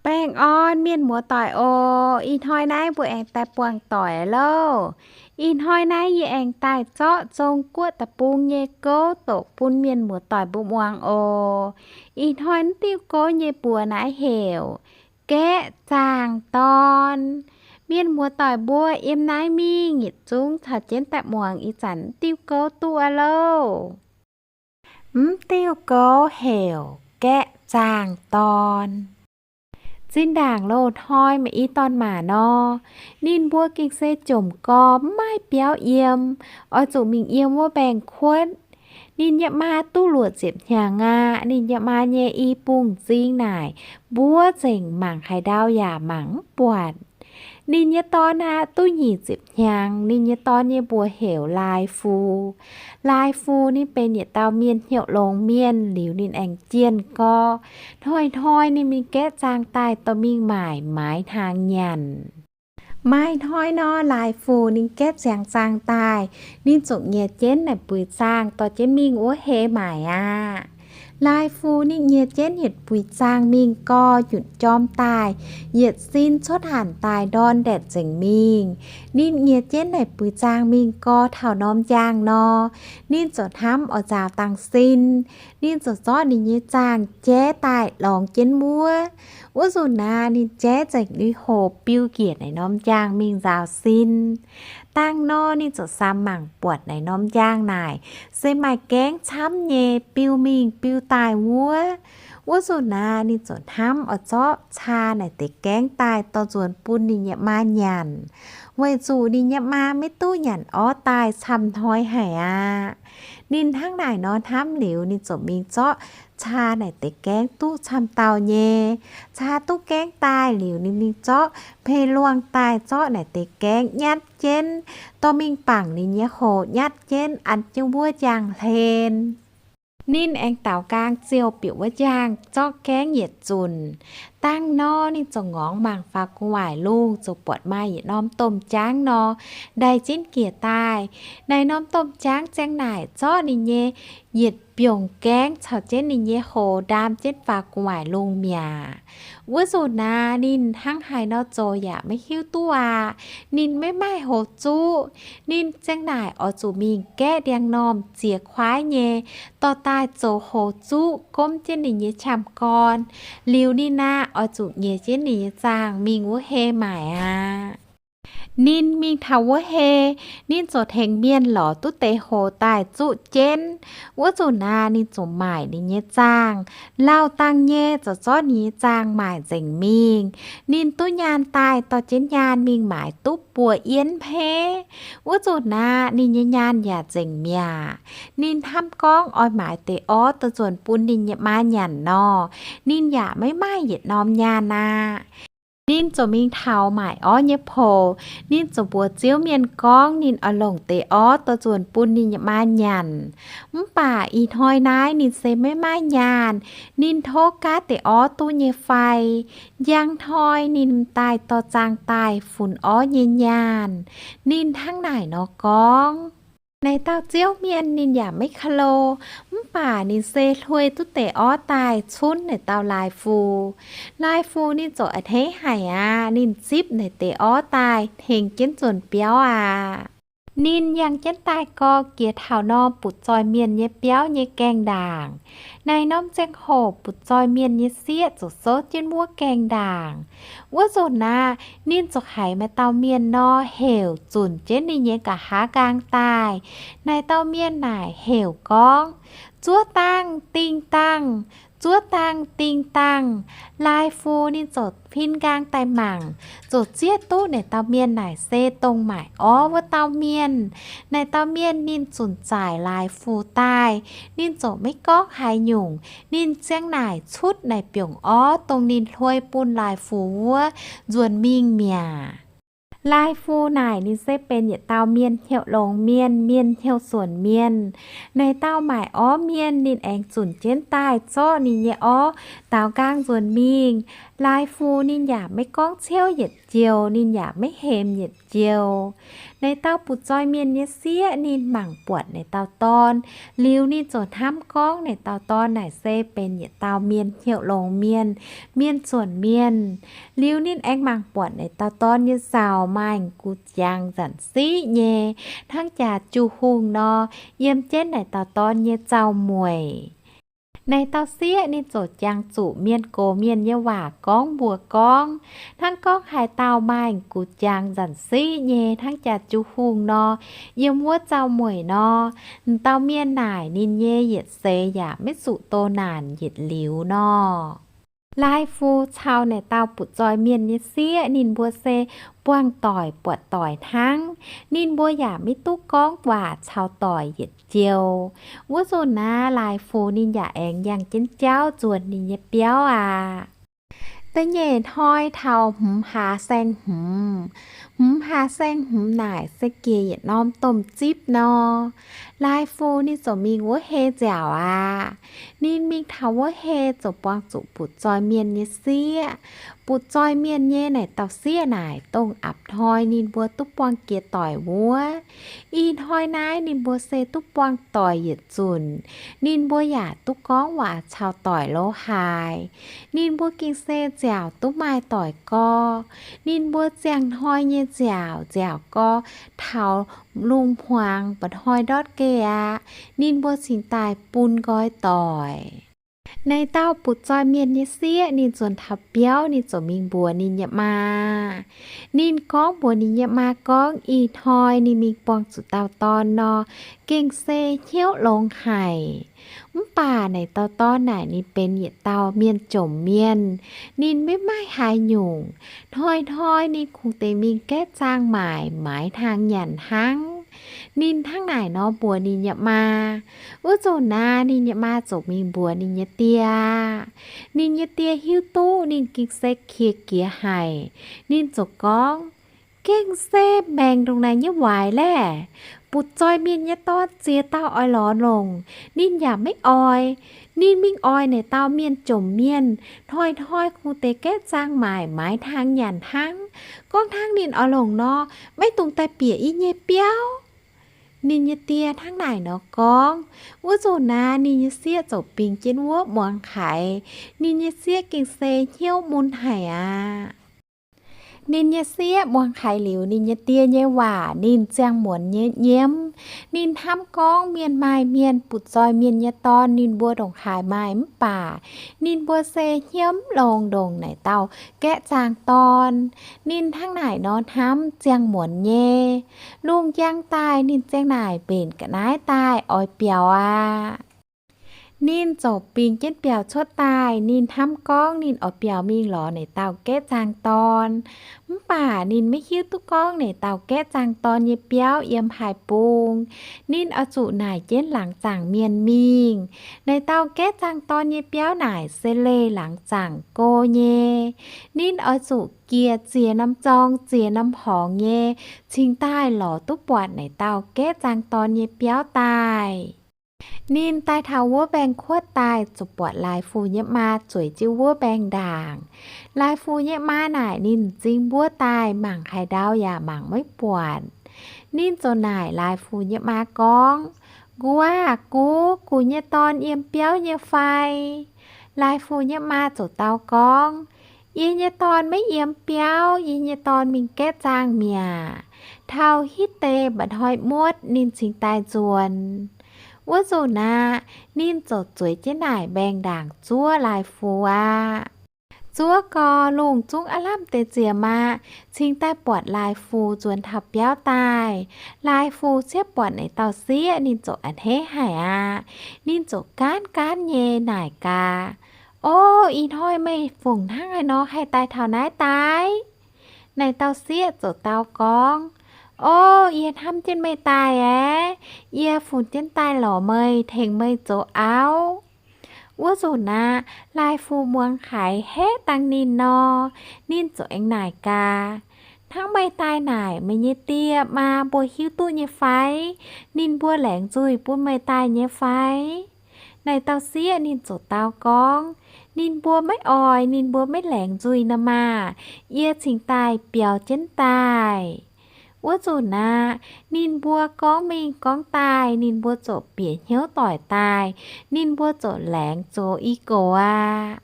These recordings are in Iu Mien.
Baengh orn mienh muoz-doic oc. Ih hnoi naaiv mbuo aengx daaih buangh doic aqv loh. Ih hnoi naaiv yie aengx daaih zorqv Zong-Guoqv deic-bung nyei gouv doqc bun mienh muoz-doic mbuo muangx oc. Ih hnoi naaiv diuh gouv nyei mbuox naaiv heuc Gaeqv Zaangh Dorn. Mienh muoz-doic mbuo yiem naaiv mingh yietc zungv caux jienv daaih muangx ih zanc naaiv diuh gouv duqv aqv loh. Mv diuh gouv heuc Gaeqv Zaangh Dorn. Zinh ndaangc loz-hnoi maaih i dorn-maac nor, ninh mbuo gengh se jomc gorx mv maaih biauv yiem, oix zuqc mingh yiem wuov mbaengx-kuotv. Ninh nyei maa duqv luoqc ziepc hnyangx aqv. Ninh nyei maa nyei i bung m'zing naaic mbuov nzengc, mangc haaix ndau yaac mangc mv buatc. Ninh nyei dorn aqv duqv nyic ziepc hnyangx. Ninh nyei dorn nyei mbuox heuc Lai Fu. Lai Fu ninh benx yietc dauh mienh hnyouv longx mienh liuz ninh aengx jienh gorx. Hnoi-hnoi ninh mingh gaeqv zaang daaih dorh mingh maaic maaiz hnaangx nyanc. Maaih hnoi nor, Lai Fu ninh gaeqv ziangx zaang daaih, ninh ziouc nyiec jienv naaic buix zaang dorh jienv mingh wuov hei maaic aqv. Lai Fu ninh nyiec jienv yietc buix zaang mingh gorx, yietc jorm daaih, yietc sin cuotv hanc daaih ndorn ndaetc nzengc mingh. Ninh nyiec jienv naaic buix zaang mingh gorx taux norm njang nor, ninh ziouc hnamv oix nzaaux dangh sin. Ninh ziouc zorqv ninh nyei zaang jaiv daaih lorngx jienv wuov. Wuov nzunc naaic ninh jaiv nzengc lui-hoc biu njiec naaic norm njang mingh nzaaux sin. Dangh nor ninh ziouc samx mangc buatc naaic norm njang naaic se maaih gaengv camv nyei biu mingh biu daaih wuov. Wuov nzunc naaic ninh ziouc hnamv oix zorqv caa naaic deix gaengv daaih dorh nzuonx bun ninh nyei maa nyanc, weic zuqc ninh nyei maa maiv duqv nyanc orv daaih camv hnoi haic aqv. Ninh hnangv naaic nor hnamv liuz, ninh ziouc mingh zorqv caa naaic deix gaengv duqv camv dauh nyei. Caa duqv gaengv daaih liuz, ninh mingh zorqv mpei luangh daaih zorqv naaic deix gaengv nyatv jienv, dorh mingh bangc ninh nyei hoc nyatv jienv an jienv wuov njang hlen. Ninh aengx daaux nqaang ziouh bieqc wuov njang zorqv gaengv yietc zunc. Dangh nor ninh ziouc ngorc mangc faaux gu'nguaaic lungh, ziouc buatc maaih yietc norm domh jaangv nor, ndaix jienv njiec daaih. Naaic norm domh jaangv ziang naaic zorqv ninh nyei yietc mbiungc gaengv caux jienv ninh nyei hoc ndaam jienv faaux gu'nguaaic lungh mi'aqv. Wuov nzunc naaic ninh hnangv haaix nor zoux yaac maiv hiuv duqv aqv. Ninh maiv maaih hoc zuqv. Ninh ziang naaic oix zuqc mingh gaeqv ndiangx-normh ziex kuaaiv nyei, dorh daaih zoux hoc zuqv gomv jienv ninh nyei qamv-gorn. Liuz ninh aqv, oix zuqc nyiec jienv ninh nyei zaangh mingh wuov hei maaic aqv. Ninh mingh taux wuov hei, ninh ziouc tengx mienh lorz duqv deix hoc daaih zuqv jienv. Wuov nzunc naaic ninh ziouc maaic ninh nyei zaangh. Lauh dangh nyei ziouc zorqv ninh nyei zaangh maaic nzengc mingh. Ninh duqv nyaanh daaih dorh jienv nyaanh mingh maaiz duqv buo yienv hmeiv. Wuov nzunc naaic ninh nyei nyaanh yaac nzengc mi'aqv. Ninh hnamv gorngv oix maaiz deix orv dorh nzuonx bun ninh nyei maa nyanc nor, ninh yaac maiv maaih yietc norm nyaanh aqv. Ninh ziouc mingh taux maaic orv nyei poux. Ninh ziouc mbuox Ziouv Mienh gorngv ninh oix longc deix orv dorh nzuonx bun ninh nyei maa nyanc. Mv baac ih hnoi naaiv ninh se maiv maaih nyaanh. Ninh tov gaav deix orv duqv nyei fai? Njang hnoi ninh m'daaih dorh zaang daaih funx orv nyei nyaanh. Ninh hnangv naaic nor gorngv. Naaic dauh Ziouv Mienh ninh yaac maiv ka'lo, mv baac ninh se hluoi duqv deix orv daaih cunv naaic dauh Lai Fu. Lai Fu ninh ziouc a'hneiv haic aqv. Ninh zipv naaic deix orv daaih tengx jienv nzuonx biauv aqv. Ninh yangh jienv daaih gorx jiex taux norm butv-zoih mienh nyei biauv nyei gaengh ndaangc. Naaic norm ziangh hoc butv-zoih mienh nyei sieqv ziouc souv jienv wuov gaengh ndaangc. Wuov nzunc aqv, ninh ziouc haiz maaih dauh mienh nor heuc zunc jienv ninh nyei nqa'haav nqaang daaih. Naaic dauh mienh naaic heuc gorngv, Zuov dangh, dingh dangh! Zuov dangh, dingh dangh! Lai Fu ninh ziouc fin nqaang daaih mangc, ziouc zieqv duqv naaic dauh mienh naaic se dongh maaic orv wuov dauh mienh. Naaic dauh mienh ninh zunc zaaic Lai Fu daaih, ninh ziouc maiv gorngv haaix nyungc. Ninh ziang naaic cutv naaic biongc orv dongh ninh hluoi bun Lai Fu wuov nzuonx mingh mi'aqv. Lai Fu naaic ninh se benx yietc dauh mienh hnyouv longx mienh, mienh hnyouv suonc mienh. Naaic dauh maaic orv mienh ninh aengx zunc jienv daaih zorqv ninh nyei orv daaux nqaang nzuonx mingh. Lai Fu ninh yaac maiv gorngv ciouv yietc joux, ninh yaac maiv hemx yietc joux. Naaic dauh butv-zoih mienh nyei sieqv ninh mangc buatc naaic dauh dorn, liuz ninh ziouc hnamv gorngv naaic dauh dorn naaic se benx yietc dauh mienh hnyouv longx mienh, mienh zuonc mienh. Liuz ninh aengx mangc buatc naaic dauh dorn nyei zaux maaih gux jangx nzanc siqv nyei, hnangv jaax jiu hungh nor, yiem jienv naaic dauh dorn nyei zaux-mueic. Naaic dauh sieqv ninh ziouc jangx zuqc mienh gox mienh nyei waac gorngv mbuox gorngv, hnangv gorngv haaix dauh maaih gux jangx nzanc siqv nyei hnangv jaax jiu hungh nor, yiem wuov zaux-mueic nor, m'dauh mienh naaic ninh nyei yietc seix yaac maiv zuqc doh naanc yietc liuz nor. Lai-Fu caux naaic dauh butv-zoih mienh nyei sieqv ninh mbuo se buangh doic buatc doic hnangv. Ninh mbuo yaac maiv duqv gorngv waac caux doic yietc joux. Wuov nzunc naaiv Lai-Fu ninh yaac aengx yangh jienv jauv nzuonx ninh nyei biauv aqv. Da'nyeic hnoi taux hmz hlaax saeng-hmz. Hmz hlaax saeng-hmz naaic se jiex yietc norm domh zipv nor, Lai-Fu ninh ziouc mingh wuov hei nziaauc aqv. Ninh mingh taux wuov hei ziouc buangh zuqc butv-zoih mienh nyei sieqv. Butv-zoih mienh nyei naaic dauh sieqv naaic dongh apc hnoi ninh mbuo duqv buangh jiex doic wuov. Ih hnoi naaiv ninh mbuo se duqv buangh doic yietc zunc. Ninh mbuo yaac duqv gorngv waac caux doic lo haaix. Ninh mbuo gengh se nziaauc duqv maaih doic gorx. Ninh mbuo ziangh hnoi nyei nziaauc, nziaauc gorx taux lungh hmuangx mba'hnoi ndortv geh aqv, ninh mbuo cingx daaih bun nqoi doic. Naaic dauh butv-zoih mienh nyei sieqv ninh nzuonx taux biauv ninh ziouc mingh mbuox ninh nyei maa. Ninh gorngv mbuox ninh nyei maa gorngv ih hnoi ninh mingh buangh zuqc dauh dorn nor, gengh se hnyouv longx haic. Mv baac naaic dauh dorn naaic ninh benx yietc dauh mienh jomc mienh, ninh maiv maaih haaix nyungc. Hnoi-hnoi ninh kungx deix mingh gaeqv zaangh maaic maaiz hnaangx nyanc hnangv. Ninh hnangv naaic nor mbuox ninh nyei maa. Wuov nzunc naaiv ninh nyei maa ziouc mingh mbuox ninh nyei die aqv. Ninh nyei die hiuv duqv ninh gengh se qiex jiez haic. Ninh ziouc gorngv, gengh se maengc ndongc naaic nyei waaic laeh. Butv-zoih mienh nyei dorn ziex dauh oix lorz longc, ninh yaac maiv oix. Ninh mingh oix naaic dauh mienh jomc mienh, hnoi-hnoi kungx deix gaeqv zaangh maaic maaiz hnaangx nyanc hnangv. Gorngv hnangv ninh oix longc nor, maiv dungx daaih bieqc yie nyei biauv. Ninh nyei die hnangv naaic nor gorngv. Wuov nzunc naaiv ninh nyei sieqv ziouc bingx jienv wuov muangx haiz. Ninh nyei sieqv gengh se hnyouv mun haic aqv. Ninh nyei sieqv muangx haiz liuz ninh nyei die nyei waac, ninh ziangh muonz nyei nyiemv. Ninh hnamv gorngv mienh maaih mienh butv-zoih mienh nyei dorn ninh mbuo ndongc haaix maaih mv baac ninh mbuo se hnyouv mv longx ndongc naaic dauh gaeqv zaangh dorn. Ninh hnangv naaic nor hnamv ziangh muonz nyei. Lungh njang daaih ninh ziang naaic mbenc ga'naaiv daaih oix biaux aqv. Ninh ziouc bingx jienv biaux cuotv daaih. Ninh hnamv gorngv ninh oix biaux mingh lorz naaic dauh gaeqv zaangh dorn. Mv baac ninh maiv hiuv duqv gorngv naaic dauh gaeqv zaangh dorn nyei biauv yiem haaix bung. Ninh oix zuqc naaic jienv laangz zaangc mienh mingh. Naaic dauh gaeqv zaangh dorn nyei biauv naaic se leih laangz zaangc go nyei. Ninh oix zuqc jiex ziex norm zorng ziex norm horngz nyei cingx daaih lorz duqv buatc naaic dauh gaeqv zaangh dorn nyei biauv daaih. Ninh daaih taux wuov mbaengx-kuotv daaih ziouc buatc Lai-Fu nyei maa zueiz jienv wuov mbaengx-ndaangc. Lai-Fu nyei maa naaic ninh m'zing mbuov daaih mangc haaix ndau yaac mangc maiv buatc. Ninh ziouc naaic Lai-Fu nyei maa gorngv, Nqu aah, gux, gux nyei dorn yiem biauv nyei fai? Lai-Fu nyei maa ziouc dau gorngv, Yie nyei dorn maiv yiem biauv. Yie nyei dorn mingh gaeqv zaangh mi'aqv. Taux hitv deix mba'hnoi muotv ninh cingx daaih nzuonx. Wuov nzunc aqv, ninh ziouc zueiz jienv naaic mbaengx-ndaangc zuov Lai-Fu aqv. Zuov gau, lungh zungv aav lamh deix ziec maa cingx daaih buatc Lai-Fu nzuonx taux biauv daaih. Lai-Fu ciev buatc naaic dauh sieqv ninh ziouc a'hneiv haic aqv. Ninh ziouc gaanv gaanv nyei naaic gaax, O, ih hnoi meih fungc hnangv haaix nor haih daaih taux naaiv daaih? Naaic dauh sieqv ziouc dau gorngv, O, yie hnamv jienv meih daaih aeqv. Yie funx jienv daaih lorz meih, tengx meih zoux auv. Wuov nzunc aqv, Lai-Fu muangx haiz haeqv dangh ninh nor, ninh ziouc aengx naaic gaax, Hnangv meih daaih naaic meih nyei die maa mbuo hiuv duqv nyei fai? Ninh mbuo laengz nzuih bun meih daaih nyei fai? Naaic dauh sieqv ninh ziouc dau gorngv, Ninh mbuo maiv oix, ninh mbuo maiv laengz nzuih nor maah! Yie cingx daaih biaux jienv daaih. Wuov nzunc aqv, ninh mbuo gorngv mingh gorngv daaih, ninh mbuo ziouc bieqc hnyouv doic daaih, ninh mbuo ziouc laengz zoux i gox aqv.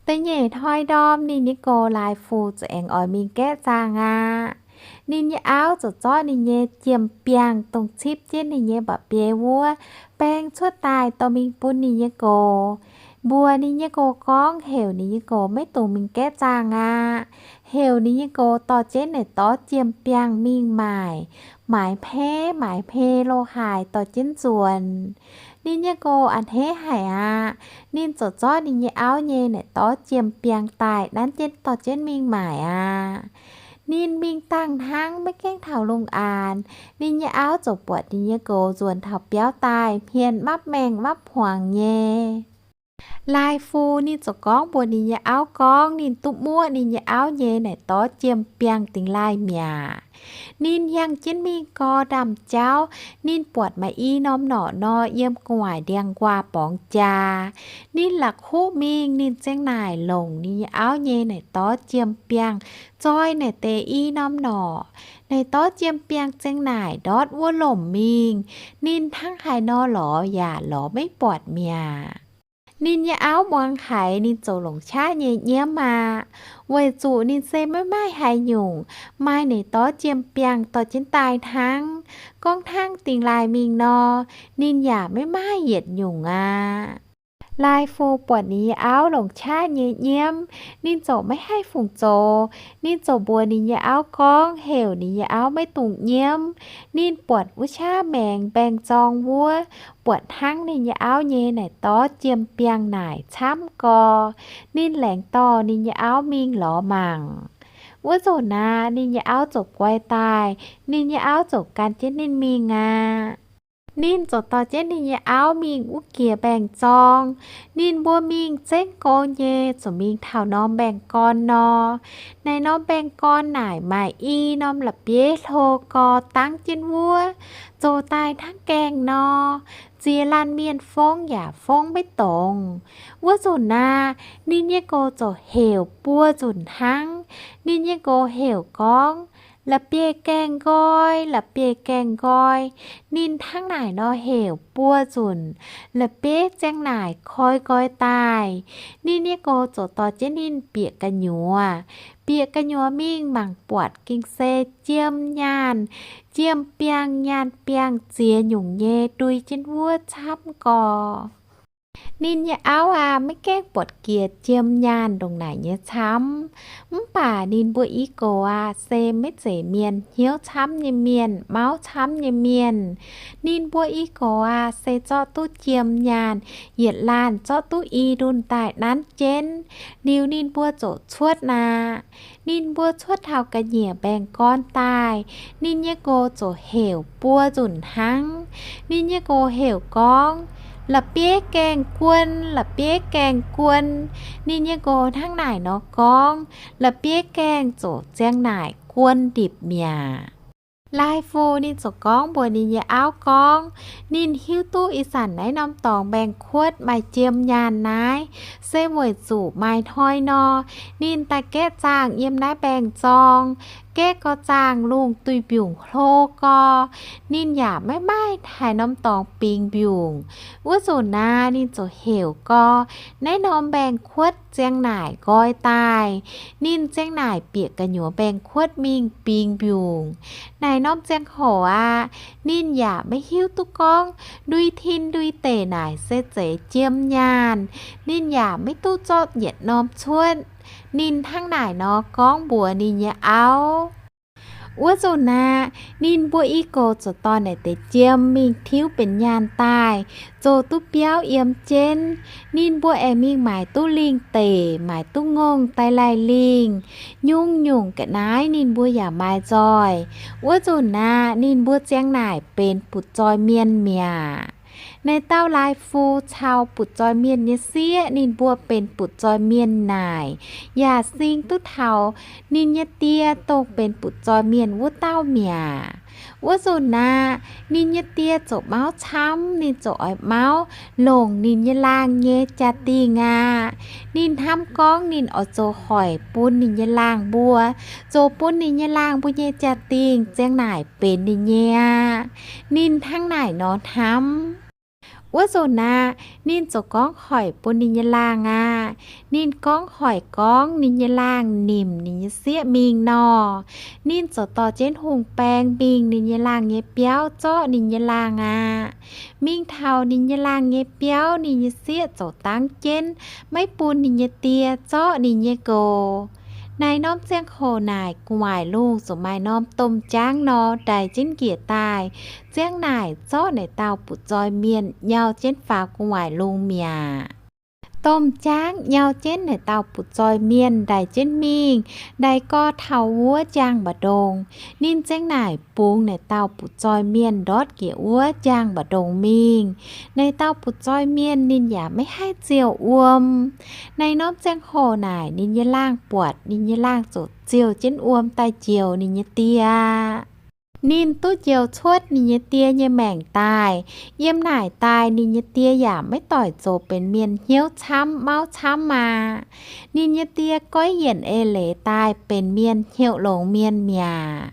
Da'nyeic hnoi ndorm ninh nyei gox Laaix Fu ziouc aengx oix mingh gaeqv zaangh aqv. Ninh nyei auv ziouc zorqv ninh nyei jiem-biangh dongh cipv jienv ninh nyei mba'biei wuov, baeng cuotv daaih dorh mingh bun ninh nyei gox, mbuox ninh nyei gox gorngv heuc ninh nyei gox maiv dungx mingh gaeqv zaangh aqv. Heuc ninh nyei gox dorh jienv naaic dorv jiem-biangh mingh maaic, maaiz hmei maaiz hmei lo haaix dorh jienv nzuonx. Ninh nyei gox a'hneiv haic aqv. Ninh ziouc zorqv ninh nyei auv nyei naaic dorv jiem-biangh daaih nanv jienv dorh jienv mingh maaic aqv. Ninh mingh dangh hnangv maiv gaengh taux lungh aanx, ninh nyei auv ziouc buatc ninh nyei gox nzuonx taux biauv daaih hmien mapv maengh mapv hmuangx nyei. Laaix Fu ninh ziouc gorngv mbuox ninh nyei auv gorngv ninh duqv muoqv ninh nyei auv nyei naaic dorv jiem-biangh dingx laaih mi'aqv. Ninh hiaangx jienv mingh gau ndaamv-jauv, ninh buatc maaih i norm norqc nor yiem gu'nguaaic ndiangx-nquaah borngz jaax. Ninh la'kuqv mingh, ninh ziang naaic longc ninh nyei auv nyei naaic dorv jiem-biangh zoi naaic deix i norm norqc. Naaic dorv jiem-biangh ziang naaic ndortv wuov lomc mingh. Ninh hnangv haaix nor lorz yaac lorz maiv buatc mi'aqv. Ninh nyei auv muangx haiz ninh ziouc longc qaqv nyei nyiemv aqv, weic zuqc ninh se maiv maaih haaix nyungc maaih naaic dorv jiem-biangh dorh jienv daaih hnangv. Gorngv hnangv dingx laaih mingh nor, ninh yaac maiv maaih yietc nyungc aqv. Laaix Fu buatc ninh nyei auv longc qaqv nyei nyiemv, ninh ziouc maiv haih fungc zoux. Ninh ziouc mbuox ninh nyei auv gorngv heuc ninh nyei auv maiv dungx nyiemv. Ninh buatc wuov qaqv maengx mbaengx-zorng wuov, buatc hnangv ninh nyei auv nyei naaic dorv jiem-biangh naaic camv gorx. Ninh laengz dorh ninh nyei auv mingh lorz mangc. Wuov nzunc aqv, ninh nyei auv ziouc guai daaih. Ninh nyei auv ziouc gan jienv ninh mingh aqv. Ninh ziouc dorh jienv ninh nyei auv mingh wuov jiex mbaengx-zorng. Ninh mbuo mingh zengv go nyei, ziouc mingh taux norm mbaengx-gorn nor. Naaic norm mbaengx-gorn naaic maaih i norm la'bieiv hlo gorx dangv jienv wuov, zoux daaih hnangv gaengh nor, ziex laanh mienh fong yaac fong maiv dongz. Wuov nzunc aqv, ninh nyei gox ziouc heuc buo nzunc hnangv. Ninh nyei gox heuc gorngv, la'bieiv-gaengh nqoi, la'bieiv-gaengh nqoi. Ninh hnangv naaic nor heuc buo nzunc, la'bieiv ziang naaic koi nqoi daaih. Ninh nyei gox ziouc dorh jienv ninh bieqc gu'nyuoz. Bieqc gu'nyuoz mingh mangc buatc gengh se jiem nyaanh, jiem-biangh nyaanh biangh ziex nyungc nyei ndui jienv wuov camv gorx. Ninh nyei auv aqv, maiv gaengh buatc jiex jiem nyaanh ndongc naaic nyei camv. Mv baac ninh mbuo i gox aqv, se maiv zeiz mienh hnyouv camv nyei mienh, mauv camv nyei mienh. Ninh mbuo i gox aqv, se zorqv duqv jiem nyaanh, yietc laanh zorqv duqv i ndunh daaih nanv jienv. Liuz ninh mbuo ziouc cuotv aqv. Ninh mbuo cuotv taux ga'nyiec mbaengx-gorn daaih, ninh nyei gox ziouc heuc buo nzunc hnangv. Ninh nyei gox heuc gorngv, la'bieiv-gaengh guon, la'bieiv-gaengh guon. Ninh nyei gox hnangv naaic nor gorngv, la'bieiv-gaengh ziouc ziang naaic guon ndipc mi'aqv. Laaix Fu ninh ziouc gorngv mbuox ninh nyei auv gorngv, ninh hiuv duqv ih zanc naaiv norm dorngx mbaengx-kuotv maaih jiem nyaanh naaiv, se weic zuqc maaih hnoi nor, ninh daaih gaeqv zaangh yiem naaiv mbaengx-zorng. Gaeqv gau zaangh lungh duih mbiungc hlo gau, ninh yaac maiv maaih haaix norm dorngx bingx mbiungc. Wuov nzunc aqv, ninh ziouc heuc gau, naaiv norm mbaengx-kuotv ziang naaic nqoi daaih. Ninh ziang naaic bieqc gu'nyuoz mbaengx-kuotv mingh bingx mbiungc. Naaic norm ziangh hoc aqv, ninh yaac maiv hiuv duqv gorngv ndui tin ndui deic naaic se zeiz jiem nyaanh. Ninh yaac maiv duqv zorqv yietc norm cuotv. Ninh hnangv naaic nor gorngv mbuox ninh nyei auv. Wuov nzunc aqv, ninh mbuo i gox ziouc dorh naaic deix jiem mingh tiuv benx nyaanh daaih, zoux duqv biauv yiem jienv. Ninh mbuo aengx mingh maaiz duqv lingh deic, maaiz duqv ngongh daaih laih lingh. Nyungc-nyungc ga'naaiv ninh mbuo yaac maaiz nzoih. Wuov nzunc aqv, ninh mbuo ziang naaic benx butv-zoih mienh mi'aqv. Naaiv dauh Lai Fu cau butv-zoih mienh nyei sieqv, ninh mbuo benx butv-zoih mienh naaic, yaac sing duqv taux ninh nyei die dongh benx butv-zoih mienh wuov dauh mi'aqv. Wuov nzunc aqv, ninh nyei die ziouc mauv camv, ninh ziouc oix mauv longc ninh nyei laangh nyei jaa-dingh aqv. Ninh hnamv gorngv ninh oix zoux hoic bun ninh nyei laangh mbuo, zoux bun ninh nyei laangh mbuo nyei jaa-dingh ziang naaic benx ninh nyei aqv. Ninh hnangv naaic nor hnamv. Wuov nzunc aqv, ninh ziouc gorngv hoic bun ninh nyei laangh aqv. Ninh gorngv hoic gorngv ninh nyei laangh nimc ninh nyei sieqv mingh nor, ninh ziouc dorh jienv hungh baeng mingh ninh nyei laangh nyei biauv zorqv ninh nyei laangh aqv. Mingh taux ninh nyei laangh nyei biauv, ninh nyei sieqv ziouc dangv jienv maiv bun ninh nyei die zorqv ninh nyei nqox. Naaiv norm ziangh hoc naaic gu'nguaaic lungh ziouc maaih norm domh jaangv nor ndaix jienv njiec daaih, ziang naaic zorqv naaic dauh butv-zoih mienh nyau jienv faaux gu'nguaaic lungh mi'aqv. Domh jaangv nyau jienv naaic dauh butv-zoih mienh ndaix jienv mingh, ndaix gorx taux wuov njang mba'ndongx. Ninh ziang naaic bungx naaic dauh butv-zoih mienh ndortv njiec wuov njang mba'ndongx mingh. Naaic dauh butv-zoih mienh ninh yaac maiv haih ziouc wuom. Naaiv norm ziangh hoc naaic ninh nyei laangh buatc, ninh nyei laangh ziouc ziouc jienv wuom daaih njoux ninh nyei die. Ninh duqv njoux cuotv ninh nyei die nyei maengc daaih. Yiem naaic daaih ninh nyei die yaac maiv doic zoux benx mienh hnyouv camv mauv camv aqv. Ninh nyei die goiv yienc eix leiz daaih benx mienh hnyouv longx mienh mi'aqv.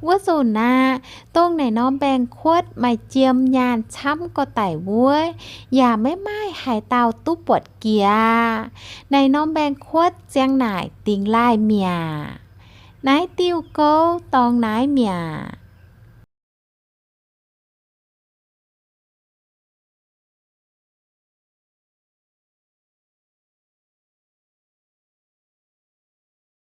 Wuov nzunc aqv, dongh naaic norm mbaengx-kuotv maaih jiem nyaanh camv gorx-daic wuov, yaac maiv maaih haaix dauh duqv buatc jiex aqv. Naaic norm mbaengx-kuotv ziang naaic dingx laaih mi'aqv. Naaiv diuh gouv dorngx naaiv mi'aqv.